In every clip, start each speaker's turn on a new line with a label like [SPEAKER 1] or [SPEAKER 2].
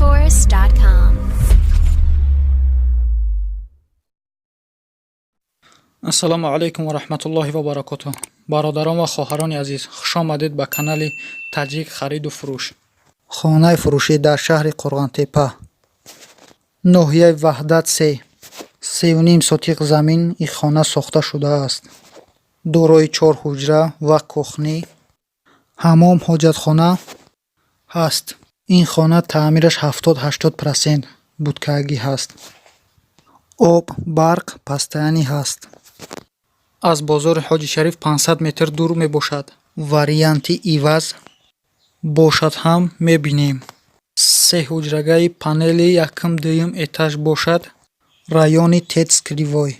[SPEAKER 1] TajikForest.com.
[SPEAKER 2] Ассалому алайкум ва раҳматуллоҳи ва баракотуҳ. Бародарон ва хоҳарони азиз, хушомадед ба канали Таҷик хариду фурӯш.
[SPEAKER 3] Хонаи фурӯшӣ дар шаҳри Қурғонтеппа, ноҳияи Ваҳдат, 3,5 сотиқ замин ин хона сохта шудааст. Дорои чор ҳуҷра ва кухня, ҳаммом, ҳоҷатхона ҳаст. Ин хона таъмираш 70-80% будкагӣ ҳаст. Об, барқ постоянный ҳаст.
[SPEAKER 2] Аз бозори Ҳоҷи Шариф 500 метр дур мебошад.
[SPEAKER 3] Варианти иваз
[SPEAKER 2] бошад ҳам мебинем. Сеҳуҷрагаи панели якум, дуюм этаж бошад.
[SPEAKER 3] Райони ТЭЦ Кривой.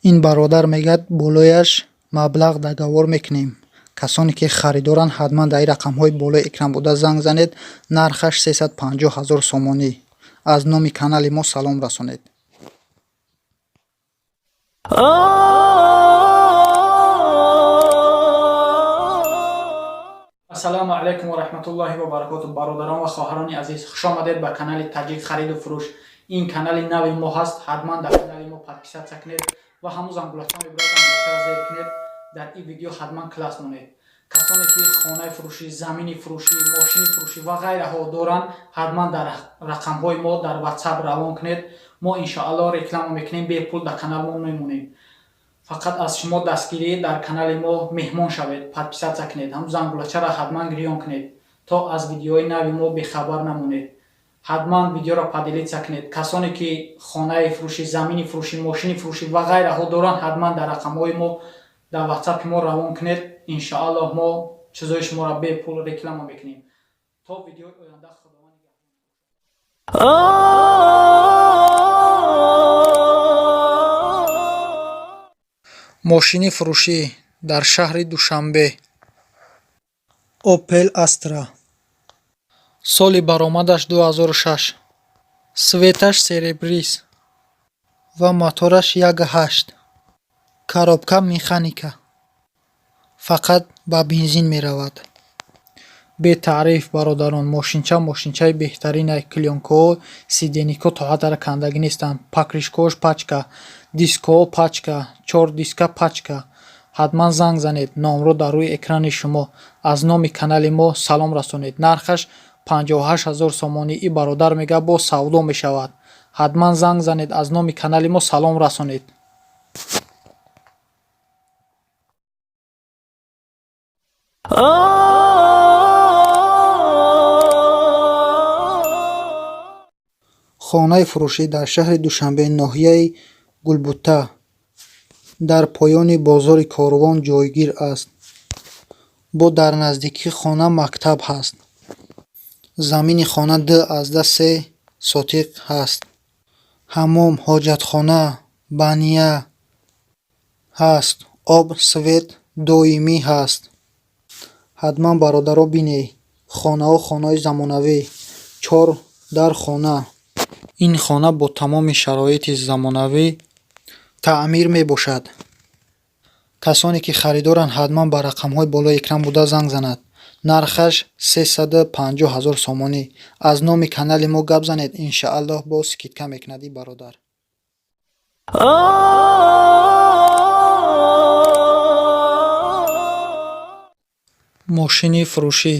[SPEAKER 3] Ин бародар мегӯяд, болояш маблағ договор мекунем. Касоне ки харидоранд, ҳатман дар ин рақамҳои болои экран буда занг занед. Нархаш 350 ҳазор сомонӣ. Аз номи канали мо салом расонед.
[SPEAKER 2] Ассалому алайкум ва раҳматуллоҳи ва баракотуҳ. Бародарон ва хоҳарони азиз, хушомадед ба канали Таҷик хариду фурӯш. Ин канали нави мо ҳаст. Ҳатман дар канали мо подписаться кунед ва ҳамун зангулача мебурад, зангулачаро зер кунед. Дар ин видео ҳатман класс монед. Касоне ки хонаи фурӯшӣ, замини фурӯшӣ, мошини фурӯшӣ ва ғайраҳо доранд, ҳатман дар рақамҳои мо дар Ватсап равон кунед. Мо иншоалло реклама мекунем, бепул дар канал мо мемонем. Фақат аз шумо дастгирӣ, дар канали мо меҳмон шавед, подписаться кунед, ҳамун зангулачаро ҳатман гирён кунед, то аз видеои нави мо бехабар намонед. Ҳатман видеоро поделиться кунед. Касоне ки хонаи фурӯшӣ, замини фурӯшӣ, мошини фурӯшӣ ва ғайраҳо доранд, ҳатман дар рақамҳои мо дар Ватсапи мо равон кунед. Иншоаллоҳ, мо чизои шуморо бепул реклама мекунем. То видеои оянда, Худованд нигаҳбон.
[SPEAKER 3] Мошини фурӯшӣ дар шаҳри Душанбе. Опел Астра.
[SPEAKER 2] Соли баромадаш 2006, цветаш серебрист
[SPEAKER 3] ва мотораш 1,8. Коробка механика. Фақат ба бензин меравад.
[SPEAKER 2] Бетаъриф, бародарон, мошинча мошинчаи беҳтаринай. Клеёнкаҳо, сиденьяҳо то ҳадара кандагӣ нестанд, покрышкаҳош пачка, дискаҳо пачка, чор диска пачка. Ҳатман занг занед, номро дар рӯи экрани шумо. Аз номи канали мо салом расонед. Нархаш 58 ҳазор сомонӣ. И бародар мегӯяд, боз савдо мешавад. Ҳатман занг занед, аз номи канали мо салом расонед.
[SPEAKER 3] Хонаи фурӯшӣ дар шаҳри Душанбе, ноҳияи Гулбута, дар поёни бозори Корвон ҷойгир аст. Бо дар наздикии хона мактаб ҳаст. Замини хона 2,3 сотиқ ҳаст. Ҳаммом, ҳоҷатхона, баня ҳаст. Об, свет доимӣ ҳаст. Ҳатман, бародаро, бинед. Хонаҳо хонаҳои замонавӣ. Чор дар хона.
[SPEAKER 2] Ин хона бо тамоми шароити замонавӣ
[SPEAKER 3] таъмир мебошад. Касоне ки харидоранд, ҳатман ба рақамҳои болои экран буда занг занад. Нархаш 350 ҳазор сомонӣ. Аз номи канали мо гап занед, иншааллоҳ, боз скидка мекунад ин бародар.
[SPEAKER 2] Мошини фурӯшӣ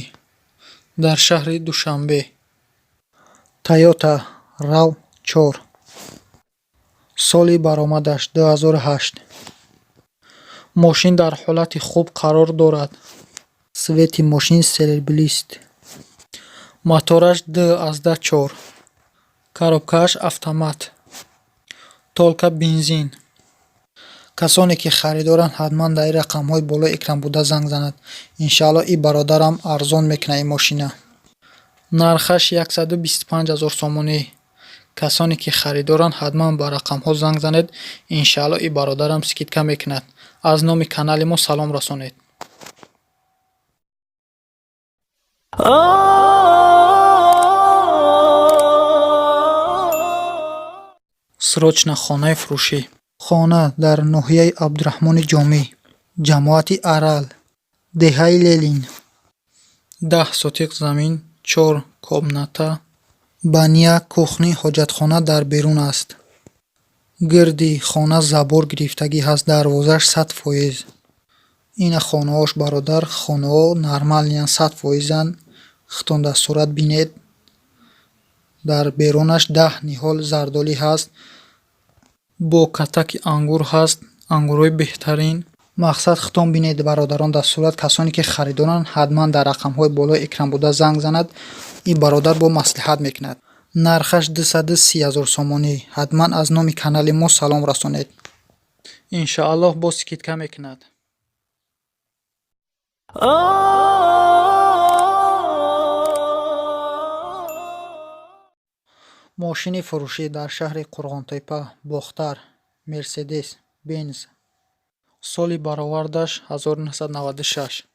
[SPEAKER 2] дар шаҳри Душанбе.
[SPEAKER 3] Тойота RAV 4. Соли баромадаш 2008.
[SPEAKER 2] Мошин дар ҳолати хуб қарор дорад.
[SPEAKER 3] Цвети мошин серебрист.
[SPEAKER 2] Мотораш 2,4, коробкааш автомат, только бензин.
[SPEAKER 3] Касоне ки харидоранд, ҳатман дар ин рақамҳои болои экран буда занг занад. Иншааллоҳ, ин бародарам арзон мекунад ин мошина.
[SPEAKER 2] Нархаш 125 ҳазор сомонӣ. Касоне ки харидоранд, ҳатман ба рақамҳо занг занед. Иншаалло, ин бародарам скидка мекунад. Аз номи канали мо салом расонед. Срочно хонаи фурӯшӣ.
[SPEAKER 3] Хона дар ноҳияи Абдураҳмони Ҷомӣ, ҷамоати Арал, деҳаи Ленин.
[SPEAKER 2] 10 сотиқ замин, чор комната.
[SPEAKER 3] Баня, кухня, ҳоҷатхона дар берун аст. Гирди хона забор гирифтагӣ ҳаст, дарвозааш 100%. Ина хонаҳош, бародар, хонаҳо нормальныянд, 100%-анд. Худтон дар сурат бинед. Дар берунаш 10 ниҳол зардолӣ ҳаст.
[SPEAKER 2] Бо катаки ангур ҳаст, ангурҳои беҳтарин.
[SPEAKER 3] Мақсад, худтон бинед, бародарон, дар сурат. Касоне ки харидоранд, ҳатман дар рақамҳои болои экран буда занг занад. Ин бародар бо маслиҳат мекунад. Нархаш 230 000 сомонӣ. Ҳатман аз номи канали мо салом расонед.
[SPEAKER 2] Иншоаллоҳ, боз скидка мекунад.
[SPEAKER 3] Мошини фурӯшӣ дар шаҳри Қурғонтеппа, Бохтар, Мерседес Бенз.
[SPEAKER 2] Соли баровардаш 1996.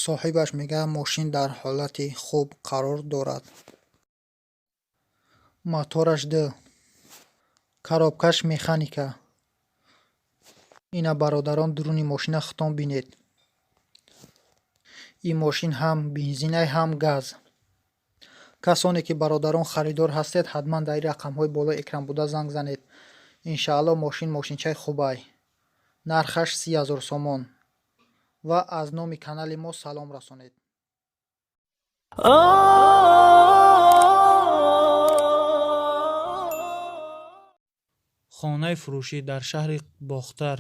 [SPEAKER 3] Соҳибаш мегӯяд, мошин дар ҳолати хуб қарор дорад. Мотораш д, коробкаш механика. Ина, бародарон, дуруни мошина худтон бинед. Ин мошин ҳам бензинай, ҳам газ. Касоне ки, бародарон, харидор ҳастед, ҳатман дар ин рақамҳои болои экран буда занг занед. Иншааллоҳ, мошин мошинчаи хубай. Нархаш 30 000 сомон ва аз номи канали мо салом расонед.
[SPEAKER 2] Хонаи фурӯшӣ дар шаҳри Бохтар,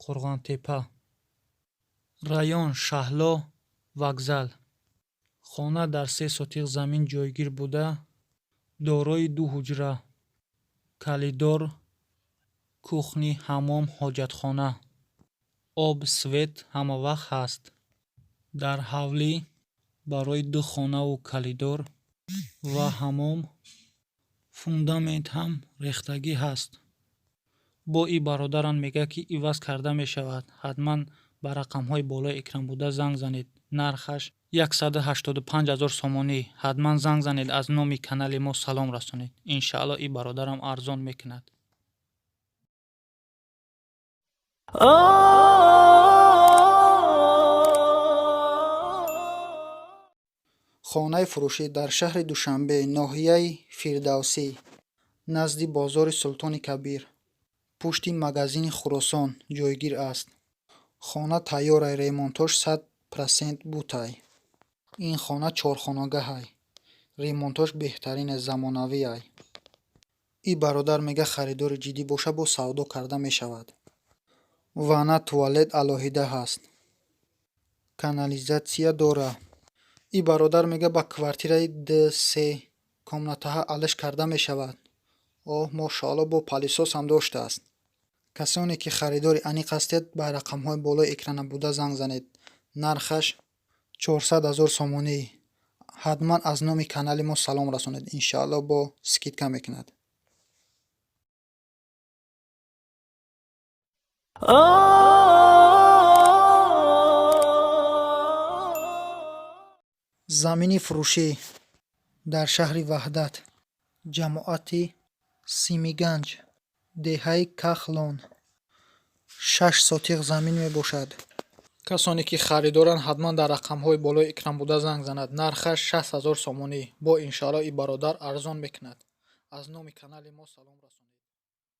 [SPEAKER 2] Қурғонтеппа, район Шаҳло, вокзал. Хона дар се сотиқ замин ҷойгир буда, дорои ду ҳуҷра, калидор, кухня, ҳаммом, ҳоҷатхона. Об, свет ҳамавақт ҳаст. Дар ҳавлӣ барои ду хонаву калидор ва ҳаммом фундамент ҳам рехтагӣ ҳаст. Бо ин бародарам мегӯяд, ки иваз карда мешавад. Ҳатман ба рақамҳои болои экран буда занг занед. Нархаш 185 000 сомонӣ. Ҳатман занг занед, аз номи канали мо салом расонед. Иншааллоҳ, ин бародарам арзон мекунад.
[SPEAKER 3] Хонаи фурӯшӣ дар шаҳри Душанбе, ноҳияи Фирдавсӣ, назди бозори Султони Кабир, пушти магазини Хуросон ҷойгир аст. Хона тайёрай, ремонтош 100% бутай. Ин хона чорхонагаҳай. Ремонтош беҳтарине, замонавиай. Ин бародар мегӯяд, харидори ҷиддӣ боша, бо савдо карда мешавад. Ванна, туалет алоҳида ҳаст. Канализатсия дора. Ин бародар мегӯяд, ба квартираи д се комнатаҳа алиш карда мешавад. Оҳ, мошоалло, бо пылесос ҳам доштааст. Касоне ки харидори аниқ ҳастед, ба рақамҳои болои экрана буда занг занед. Нархаш 400 000 сомонӣ. Ҳатман аз номи канали мо салом расонед. Иншааллоҳ, бо скидка мекунад. Замини фурӯшӣ дар шаҳри Ваҳдат, ҷамоати Симиганҷ, деҳаи Кахлон, 6 сотиқ замин мебошад.
[SPEAKER 2] Касоне ки харидоранд, ҳатман дар рақамҳои болои экран буда занг занад. Нархаш 60 000 сомонӣ. Бо иншоаллоҳ, ин бародар арзон мекунад. Аз номи канали мо салом расонед.